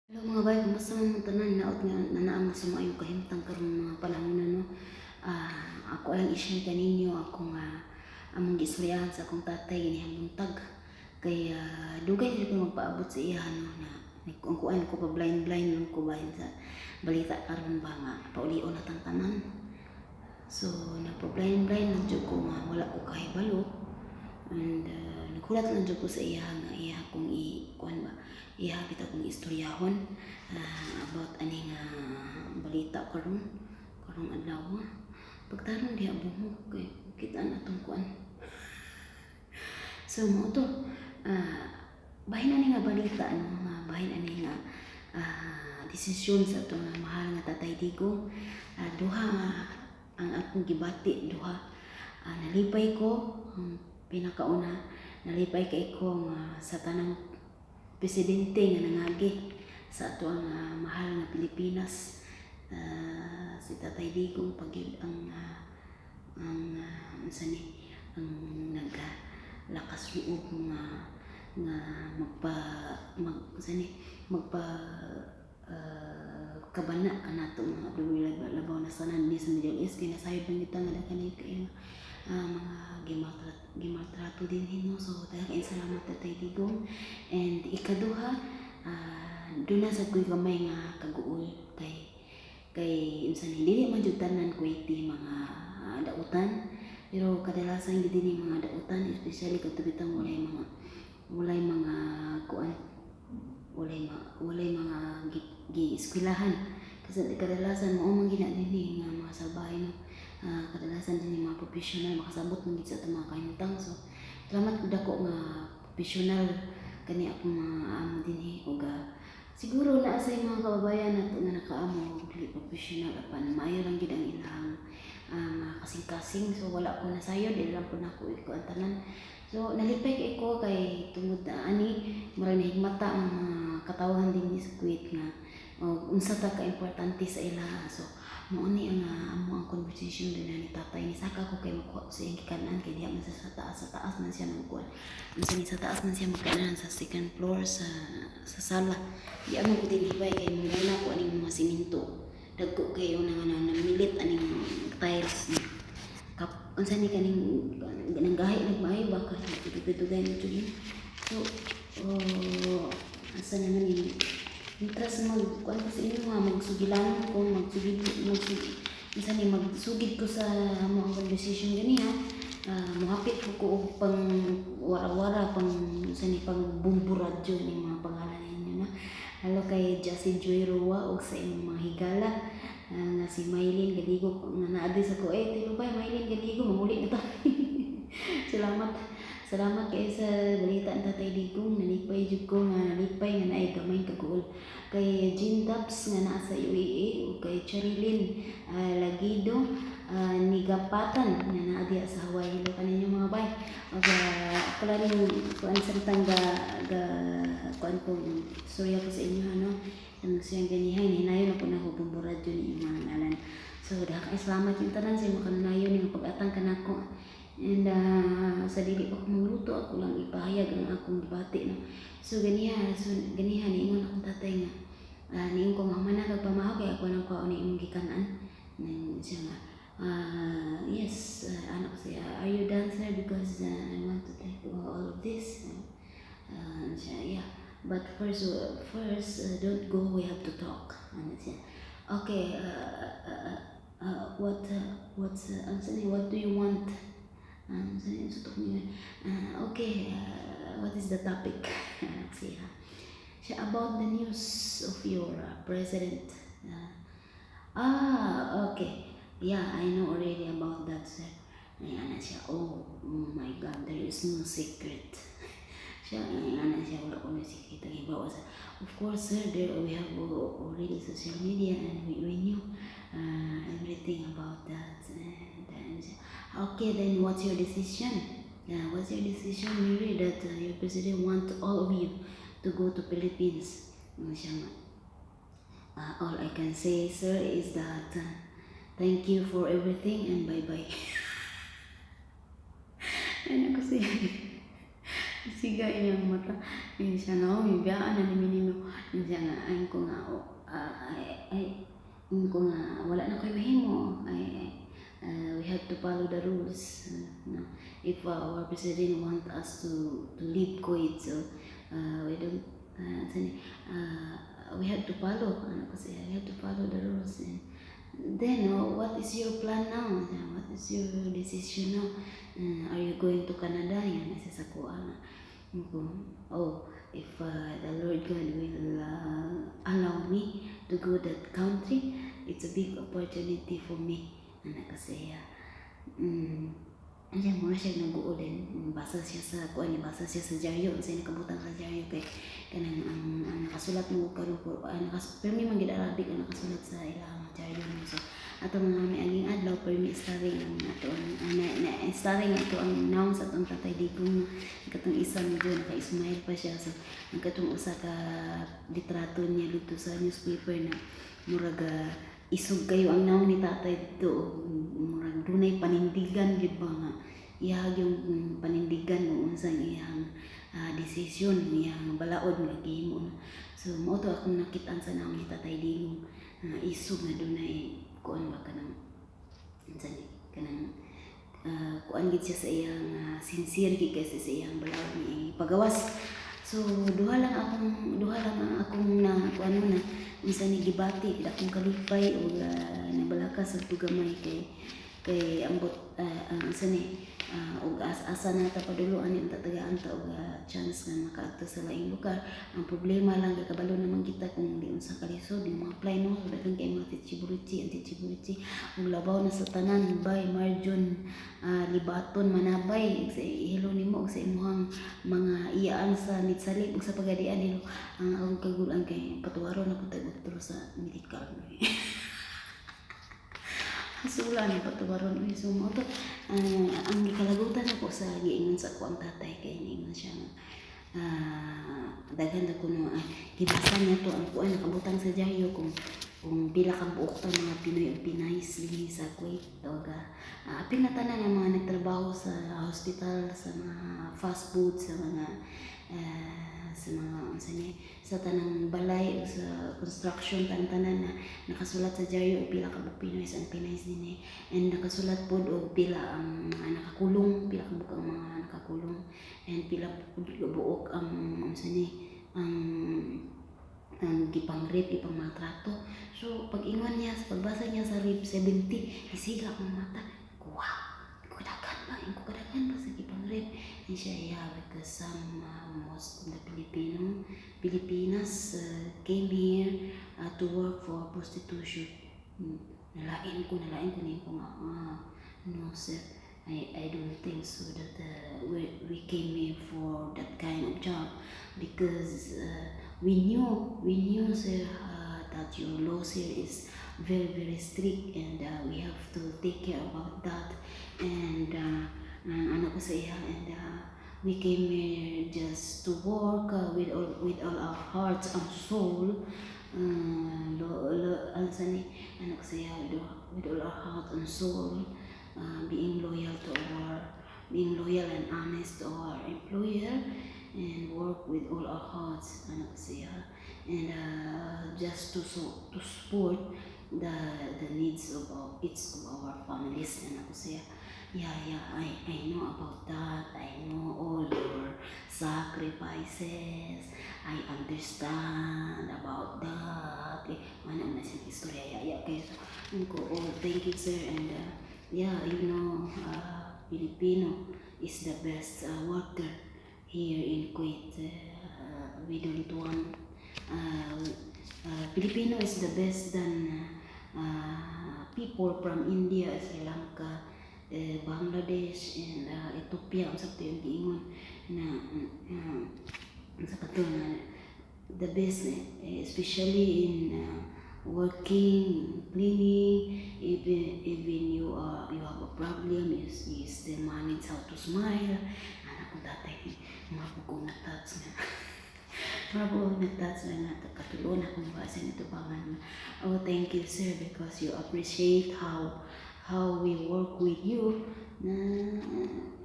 Hello, mga bay, kumusta man mo tanan? Hinaot nga naa mo sa maayong kahimtang karong mga panahon na, no. Ako lang i-share kaninyo akong among giistoryahan sa akong tatay ganihang buntag. Kay dugay na ko magpaabot sa iya, no, na ang kuan ko pa blind blind lang ko bahin sa balita karon ba nga paulion na tang tanan. So nagpa blind blind lang jud ko nga wala ko kahibalo and naghulat lang jud ko sa iya nga iya kong i kuan ba, iya bitaw akong istoryahon about ani nga balita karong adlaw. Pagtarong diha buhok kay kita na atong kuan. So mao to, bahin ani nga balita, no, nga bahin ani nga desisyon sa atong nga mahal nga Tatay Digong. Duha ang akong gibati, duha. Nalipay ko, ang pinakauna, nalipay kay ko nga sa tanang presidente nga nangagi sa ato ang mahal nga Pilipinas, si Tatay Digong pa gyud ang unsa ni, ang nagalakas loob nga nga magpa mag unsa ni, magpa kabana kanato mga labaw na sa tanan sa Middle East kay nasayod man kita nga daghan kaayo mga gimaltrato dinhi, no. So daghang salamat, Tatay Digong. And ikaduha, duna sad ko'y gamay nga kaguol kay unsa ni, dili man jud tanan Kuwaiti mga dautan, pero kadalasan gid dinhi mga dautan, especially kadto bitawng walay mga kuan, walay mga gi eskwelahan, kasi kadalasan mao man gina dinhi nga mga salbahe, no. Kadalasan dinhi mga professional, makasabot man gid sa atong mga kahimtang. So salamat og dako nga professional kani akong mga amo dinhi ug siguro naa say mga kababayan nato nga nakaamo og dili professional apan maayo lang gid ang ilang mga kasing-kasing. So wala ko nasayod, dili lang pud nako ikuan tanan. So nalipay kay ko kay tungod na ani murag nahigmata ang mga katawhan dinhi sa Kuwait nga og unsa ta ka importante sa ila. So mao ni ang amo ang conversation din ni tatay. Nisaka ko kay makuha ko sa iyang gikanan kay diha man siya sa taas man siya magkuan, unsa ni, sa taas man siya magkanan sa second floor sa sala. Di man ko dinhi bay kay manguna ko aning mga simento, dagko kayo na nga namilit aning tiles ni kap unsa ni, kaning nanggahi nagmaayo ba kay dugay-dugay na jud ni. So oh, asa naman ni interest mag kuan ko sa inyo nga magsugilan ko, magsugid magsugid, unsa ni, magsugid ko sa amo ang conversation ganiha. Mohapit ko og pang wara-wara, pang unsa ni, pang bumbu radyo ning mga pangalan ninyo na. Hello kay Jessie Joy Roa ug sa imong mga higala nga si Mylene Galigo nga naa diri sa Kuwait. Hello bay Mylene Galigo, manguli na ta. Salamat, salamat kaayo sa balita ni Tatay Digong. Nalipay jud ko nga nalipay nga naay gamay kaguol. Kay Jean Taps nga naa sa UAE ug kay Charilyn Lagido Nigapatan nga naa diha sa Hawaii. Hello kaninyo, mga bay. Ug ako lang ning kuan samtang ga kuan ko, istorya ko sa inyo, ano. Ang siyang ganihay hinayon ako na Bumbo Radyo ni mga ngalan. So daghan kaayo salamat yung tanan sa imong kanunayon nga pag-atang kanako. And sa dili pa ko magluto, ako lang ipahayag ang akong gibati, no. So ganiha niingon akong tatay nga niingon ko nga human na kag pamahaw kay ako nang kuhaon ni imong gikanan. Nang siya nga yes, ano ko siya, "Are you done, sir? Because I want to take all of this." Siya, "Yeah. But first, don't go, we have to talk." Ano siya. "Okay, ano ni, what do you want?" Ano sa niya, niya, "Okay, what is the topic?" Siya. Siya, "About the news of your president." "Ah, okay. Yeah, I know already about that, sir." Ayan na siya, Oh my God, there is no secret." Siya, ayan na siya, "Wala ko na secret." Ang ibaw sa, "Of course, sir, there we have already social media and we knew everything about that." And then siya, "Okay, then what's your decision? What's your decision, Mary, that your president want all of you to go to Philippines?" Ano siya nga, "All I can say, sir, is that thank you for everything and bye-bye." Ano ko siya? Siga iyang mata. Ingon siya nga, "Oh, mibiyaan na ni nimo." Ingon siya nga, ay ko nga, oh, ay, ay, ingon ko nga, wala na ko'y mahimo. Ay, we have to follow the rules. No? If our president want us to leave Kuwait, so we don't, we have to follow. Ano kasi, we have to follow the rules. And then, oh, what is your plan now? What is your decision now? Are you going to Canada? Yan, isa sa kuha nga. Ko, oh, if the Lord God will allow me to go that country, it's a big opportunity for me. Ana kasi, siya mura siya nag-uulin. Basa siya sa kuan, basa siya sa dyaryo, unsay nakabutang sa dyaryo kay kanang ang nakasulat mo karon ko nakas permi man gid Arabic ang nakasulat sa ilang dyaryo, no. So ato mga miaging adlaw permi starring ang ato ang na, na, starring ato ang nawong sa atong Tatay Digong, no. Katong isa medyo naka-smile pa siya, so ang katong usa ka litrato niya dito sa newspaper na murag isog kayo ang nawong ni tatay dito, murag dunay panindigan gid ba nga iyang yung panindigan kung unsang iyang desisyon, iyang balaod nga gihimo, no. So mao to akong nakit-an sa nawong ni Tatay Digong, isog nga dunay kuan ba, kanang unsa ni, kanang kuan gid siya sa iyang sincere gid kasi sa iyang balaod ni pagawas. So duha lang ang akong na kuan na unsa ni gibati dakong kalipay ug nabalaka sa tugamay kay kay ambot ang unsa ni ug asa na ta paduluan ni unta tagaan ta og chance nga makaadto sa laing lugar. Ang problema lang kay kabalo naman kita kung di unsa kalisod yung mga apply, no. So daghan kay mga titsiburichi, ang titsiburichi ug labaw na sa tanan bay Marjon Libaton Manabay sa hello nimo ug sa imuhang mga iyaan sa Nitsalig ug sa Pagadian, hello. Ang akong kagulan kay patuwaron na pud tag otro sa medical. Hasula na patuwaron uy. So mao to ang gikalagutan nako sa giingon sa ako ang tatay kay niingon siya nga daghan na kuno gibasa niya to ang kuan nakabutang sa dyaryo kung pila ka buok ta mga Pinoy ug Pinays dinhi sa Kuwait og apil na tanan ang mga nagtrabaho sa hospital, sa mga fast food, sa mga unsa ni, sa tanang balay o sa construction, tanan-tanan na nakasulat sa dyaryo og pila ka buok Pinoy ang Pinays dinhi and nakasulat pod og pila ang mga nakakulong, pila ka buok ang mga nakakulong and pila pud ka buok ang unsa ni ang gipang-rape, gipang maltrato. So pag ingon niya, sa pagbasa niya sa rape 70, isiga akong mata. Wow, kadaghan ba? Ko kadaghan ba sa gipang-rape? And siya, yeah, because some, most of the Filipino, Pilipinas came here to work for prostitution. Nalain ko niya ko nga, ah, no sir, I don't think so that we came here for that kind of job because we knew, sir, that your laws here is very, very strict and we have to take care about that and ano ko sa iya and we came here just to work with all our hearts and soul, lo, lo, ano sa ni, ano ko sa iya, with all our heart and soul, being loyal and honest to our employer and work with all our hearts, ano ko siya, and just to support the needs of each of our families, ano ko siya. Yeah, I know about that. I know all your sacrifices. I understand about that. Eh, ano na siya istorya ya ya kay so ko, oh, thank you, sir, and yeah, Filipino is the best worker here in Kuwait. We don't want Filipino is the best than people from India, Sri Lanka, Bangladesh and Ethiopia. Unsa to yung giingon na unsa pa to na the best, eh, especially in working, cleaning, even you have a problem, you still manage how to smile. Anak ko tatay, mga po kong na-touch nga. Mga po kong na-touch na nga, katulon akong basa nito pangan. Oh, thank you, sir, because you appreciate how we work with you na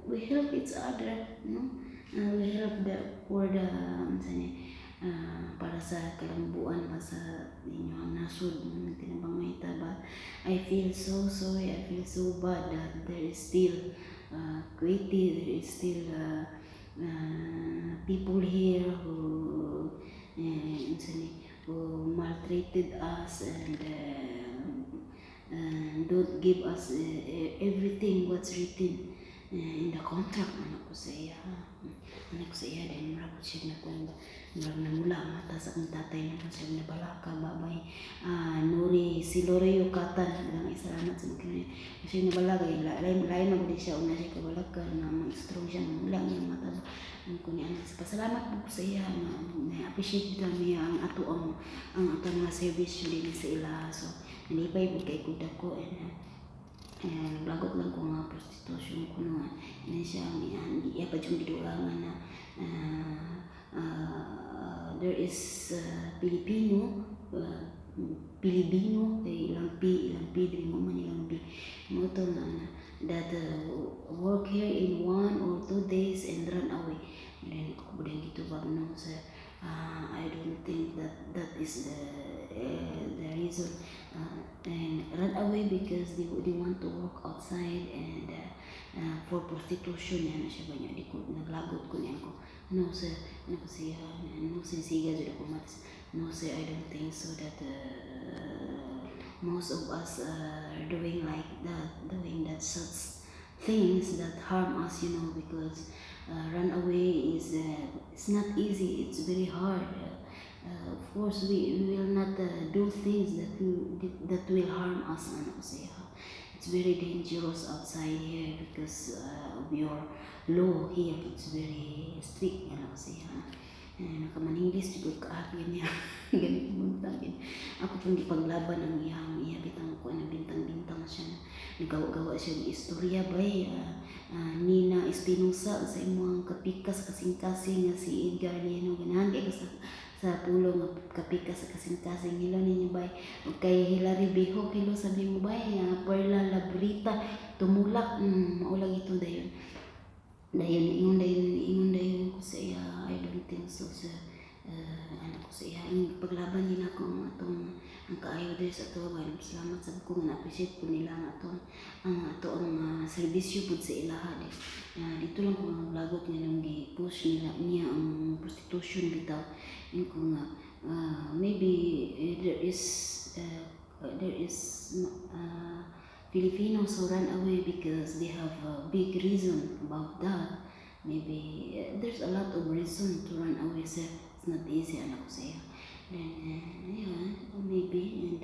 we help each other, no? We help the for the unsa ni, para sa kalambuan ba sa inyong nasod, tinabangay ta ba. I feel so sorry, I feel so bad that there is still Kuwaiti, there is still people here who unsa ni, who maltreated us and don't give us everything what's written in the contract, ana ko sa iya. Ana ko sa iya, dahil murag siya na kuan ba, murag namula ang mata sa akong tatay na siya nabalaka babay. Nuri Silorio Katan lang, salamat sa mga siya nabalaka, lain lain man gud siya, una siya kabalaka nga mag-strong siya, namula ang iyang mata ang kuni ana. Pasalamat po ko sa iya nga na-appreciate bitaw niya ang ato mga service din sa ila. So nalipay pud kay ko dako and naglagot lang ko nga prostitution ko no na siya ang iya pa jud gidugangan na there is Filipino, Pilipino kay ilang P diri mo man ilang B mo to nga na that work here in 1 or 2 days and run away. And then ako din gitubag, "No sir, I don't think that that is the reason," and run away because they want to work outside and for prostitution yan siya ba niya. Di ko naglagot ko niya ko, "No sir," ano ko siya, no sinsiga jud ako mas, "No sir, I don't think so that most of us are doing like that, doing that such things that harm us because run away is it's not easy, it's very hard. Of course we will not do things that will harm us," ano ko siya. "It's very dangerous outside here because of your law here, it's very strict," ano ko siya. Nakaman-English jud kaagi niya ganit buntag. Ako pong gipaglaban ang iyang iya bitang ko na bintang-bintang siya, nagawa-gawa siya og istorya bay. Nina Espinosa sa imong kapikas kasing-kasing nga si Edgar Leno, ganahan kay ko sa pulo nga kapikas sa kasing-kasing. Hello ninyo bay. Ug kay Hilary Bihok, hello sabi mo bay. Perla Labrita tumulak, mao lang ito. Dayon dayon ingon dayon ko sa iya, "I don't think so sir," ano ko sa iya. Ang paglaban din ako ang atong ang kaayo diri sa ato ba. Salamat sa ko nga na-appreciate po nila ang ato ang serbisyo pud sa ilaha di. Dito lang ko nga lagot nga nung gi-push nila niya ang prostitution bitaw. Ingon ko nga maybe there is Filipinos who run away because they have a big reason about that. Maybe there's a lot of reason to run away, sir. It's not easy, anak ko sa iya. Then, yeah, maybe, and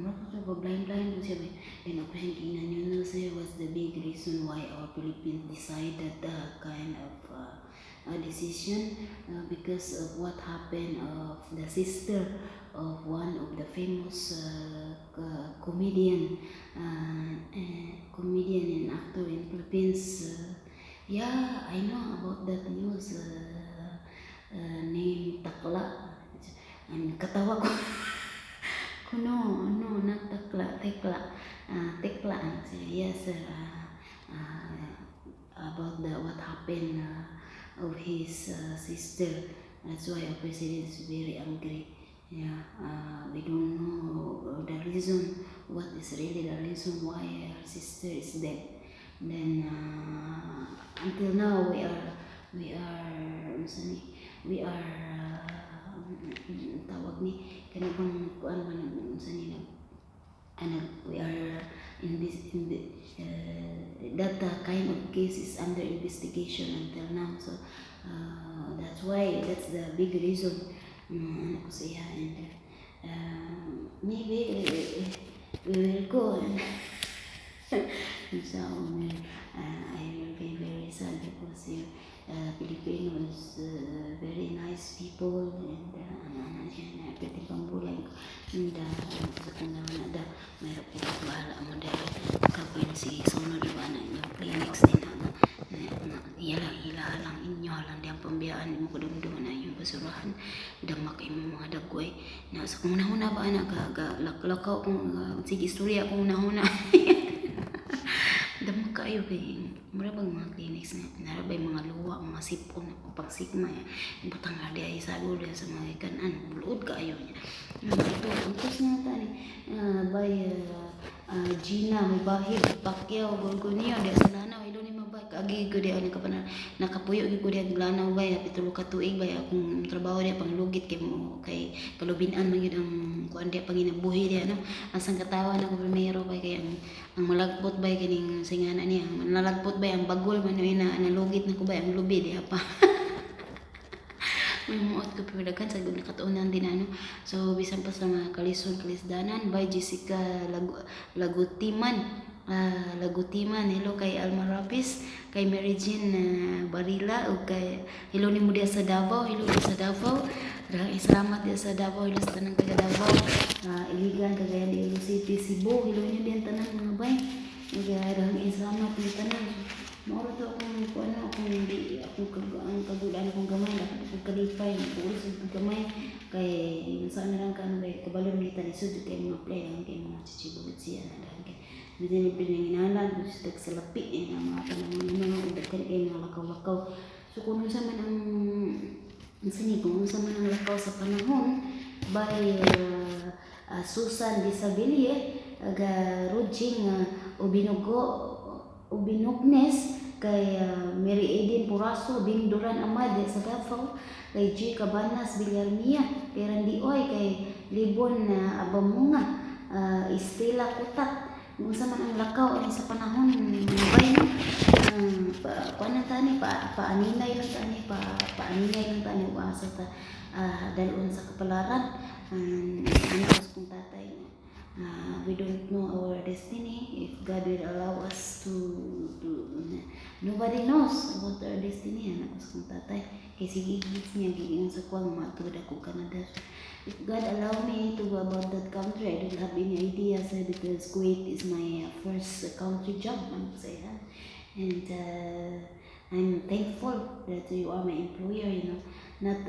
murag ko blind blind ko siya ba. Then ako siyang tingnan, sir, what's the big reason why our Philippines decided that kind of a decision? Because of what happened of the sister of one of the famous comedian and actor in Philippines. Yeah, I know about that news. Name Takla. And katawa ko. Ko no, not Takla, Tekla. Tekla. Yes, about the what happened of his sister. That's why our president is very angry. Yeah, we don't know the reason, what is really the reason why her sister is dead. Then until now we are unsa ni, we are tawag ni kani bang kuan man, unsa ni, nag ano, we are in this in the, that kind of case is under investigation until now. So that's why, that's the big reason, ano ko siya. And maybe we will go and so I will be very sad because you Filipinos very nice people and ano ano siya na pwede pambulan and sa kung na da mayroon po bahala mo dahil kapin si sunod ba na inyong clinics din na ila ila lang inyo lang diyang pambiyaan mo kadumdum na inyong basurahan, damak imong mga dagway na sa kung nahuna ba na ga, ga lakaw kung sige istorya kung nahuna damak kayo. kaayo kay mura bang mga clinics nga naa ra bay mga luwa, mga sipon o pagsigma eh. Butang ra diay sa diya sa mga kanan, luod kaayo niya. Ito, antos na ta ni by Gina Mubahid Pacquiao Gorgonio diya sa Lanao. Hello ni mabay, kaagi ko diya nakapana nakapuyo gyud ko diya Lanao bay 7 ka tuig bay. Akong trabaho diya panglugit kay mo kay kalubinan man gyud ang kuan diya, panginabuhi diya, no. Ang sangkatawa na ko primero bay kay ang malagpot bay kining singana niya, ang nalagpot bay ang bagol man na nalugit na ko bay ang lubi diha pa. May muot ko pero daghan sa gud nakatuonan din ano. So bisan pa sa mga kalisod kalisdanan by Jessica Lagutiman. Lagutiman, hello kay Alma Rapis, kay Mary Jean Barila ug kay hello nimo diya sa Davao, hello diya sa Davao. Daghang salamat diya sa Davao, hello sa tanang taga Davao. Iligan, Cagayan de Oro City, Cebu, hello niyo diyan tanan mga bay. Ug daghang salamat niyo tanan. Mao ra to akong kuan, akong di akong kag ang kagulaan akong gamay, dapat akong kalipay, buol sa gamay kay unsa na lang kan kay kabalo mi ta lisod kay mga play lang kay mga chichibugit siya na dahil kay medyo pinanginahanglan gusto sa lapi eh, nga mga panahon mga ug daghan kay mga lakaw-lakaw. So kung unsa man ang unsa ni kung unsa man ang lakaw sa panahon by Susan Disabilie aga Rujing Ubinugo Ubinugnes, kay Mary Eden Puraso, Bing Duran Amad sa Davao, kay G. Cabanas Villarmia, kay Randy Oy, kay Libon na Abamunga, Estela Kutat. Kung unsa man ang lakaw ani sa panahon bay, no? Pa kuan lang tani pa paaninay lang tani pa paaninay lang tani ug asa ta dalon sa kapalaran. Ano sa kong tatay nga we don't know our destiny, if God will allow us to nobody knows about our destiny, anak ko sa kong tatay kay sige gits niya giingon sa kuwang matud ako Canada. If God allow me to go about that country, I don't have any idea sir, because Kuwait is my first country job man ko sa iya. And I'm thankful that you are my employer. Not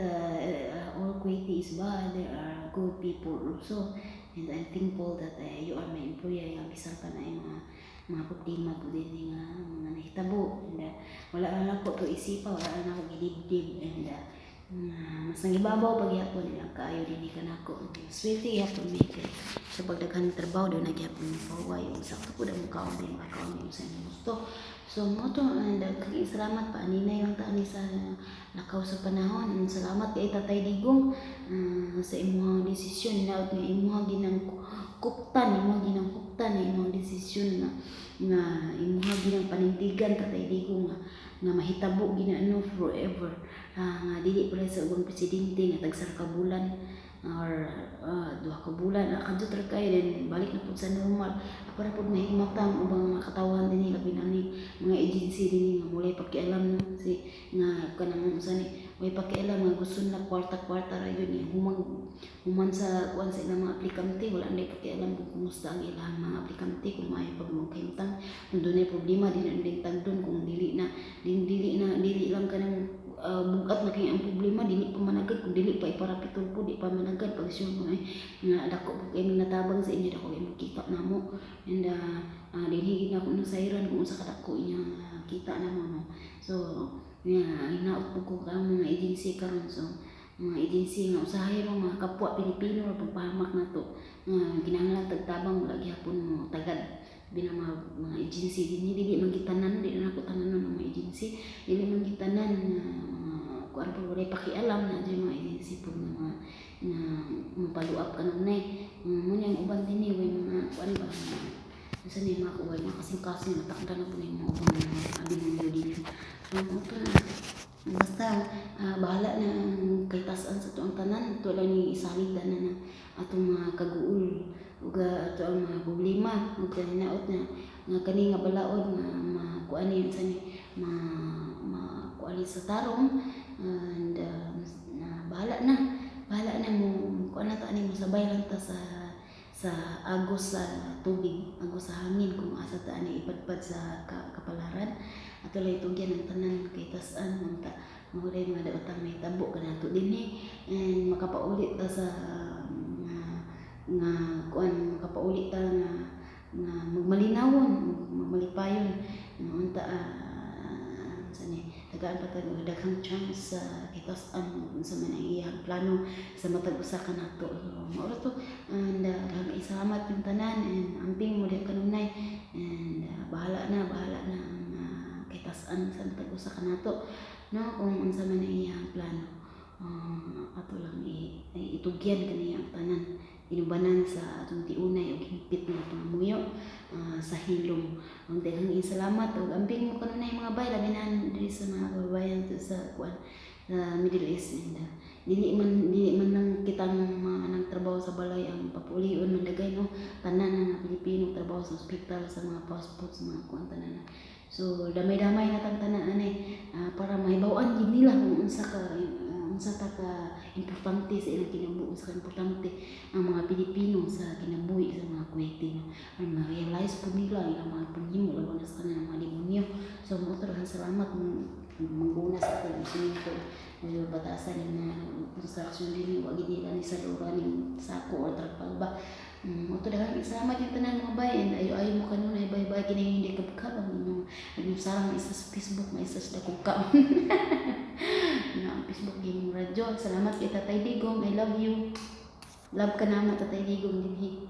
all Kuwaiti is bad, there are good people also. And I'm thankful that you are my employer. Nga bisan pa na yung mga problema po din nga mga nahitabo. And wala na ko to isipa, wala na ako gidibdib. And mas nangibabaw pagyapon ilang kaayo dinhi kanako. Swerte gyapon mi kay sa pagdaghan trabaho daw na gyapon mo paway ug sakto pud ang kaon din makaon mo sa imong gusto. So mo to, and daghang salamat, paaninay lang ta ani sa lakaw sa panahon. And salamat kay Tatay Digong sa imong desisyon na nga imong ginang kuptan, imong ginang kuptan na imong desisyon nga nga imong ginang panindigan, Tatay Digong, nga nga mahitabo gina no forever, nga dili pala sa ubang presidente nga tagsa ka bulan or 2 ka bulan, kadto ra kayo then balik na pud sa normal. Para pud mahigmata ang ubang mga katawhan dinhi, labi na ni mga agency dinhi nga walay pakialam, no, si nga kanang unsa ni walay pakialam nga gusto nila kwarta-kwarta ra yun eh. Human human sa kuan sa ilang mga aplikante, wala na pakialam kung kumusta ang ilang mga aplikante, kung maayo pag mga kahimtang, kung dunay problema di na din tagdon, kung dili na dili, dili na dili lang kanang bugat na kay ang problema, dili pa managad, kung dili pa iparapitol po, di pa managad pag sure mo eh, nga dako po kay natabang sa inyo, dako kay makita namo. And dinhi gid ako nasayran kung unsa kadako inyong kita namo, no. So nga hinaot po ko ang mga agency karon. So mga agency nga usahay ro mga kapwa Pilipino ra pagpahamak nato nga kinahanglan tagtabang, wala gihapon mo tagad bilang mga agency dinhi. Dili man gitanan, di na nako tanan ng mga agency, dili man gitanan nga mga kuan po, walay pakialam na dyan mga agency po nga mga nga mapaluap kanunay mo niyang uban dinhi way mga kuan ba unsa ni mga kuwan mga kasing-kasing natakda na po na yung mga ubang mga demonyo dinhi. So mo to na basta bahala na ang kay tas-an sa tuang tanan. Ito lang ni isalig na na atong mga kaguol ug ato ang mga problema ug hinaot na nga kani nga balaod nga makuan ni unsa ni ma makuan sa tarong. And na bahala na mo kuan na ta ani, mosabay lang ta sa agos sa tubig, agos sa hangin, kung asa ta ani ipadpad sa kapalaran. Ato lang itugyan ang tanan kay tas-an unta mao ray mga daotang mahitabo kanato dinhi and makapaulit ta sa nga nga kuan, makapauli ta nga nga magmalinawon, magmalipayon. Unta sa ni tagaan pa tag daghang chance sa kitas-an unsa man ang iyang plano sa matag usa kanato. So mao ra to and daghang salamat yung tanan and amping mo diha kanunay and bahala na ang kitas-an sa matag usa kanato, no, kung unsa man ang iyang plano. Ato lang itugyan kaniya ang tanan inubanan sa atong tiunay ug hingpit nga pangamuyo sa hilom. Ang daghang salamat ug amping mo kanunay, mga bay, labi na diri sa mga kababayan sa kuan sa Middle East and dili man lang kitang mga nagtrabaho sa balay ang papulion man dagay, no? Tanan nga Pilipino trabaho sa ospital, sa mga fast food, sa mga kuan, tanan na. So damay-damay na tang tanan ani para mahibaw-an gid nila kung unsa ta ka importante sa ilang kinabuhi, unsa ka importante ang mga Pilipino sa kinabuhi sa mga Kuwaiti, no? Ang ma-realize pud nila ang ilang mga panghimo, labaw na sa kanang mga demonyo. So mo to, salamat mangguna sa atong simento, medyo batasan yung mga construction din, wa gid nila ni sa ning sako or trapal ba. Mo to, daghang salamat yung tanan, mga bay, and ayo-ayo mo kanunay. Bye bye. Kini hindi kabkab ang inyong inyong sarang isa sa Facebook, may isa sa dakong ka na ang Facebook gaming radyo. Salamat kay Tatay Digong. I love you. Love ka na mo, Tatay Digong, dinhi.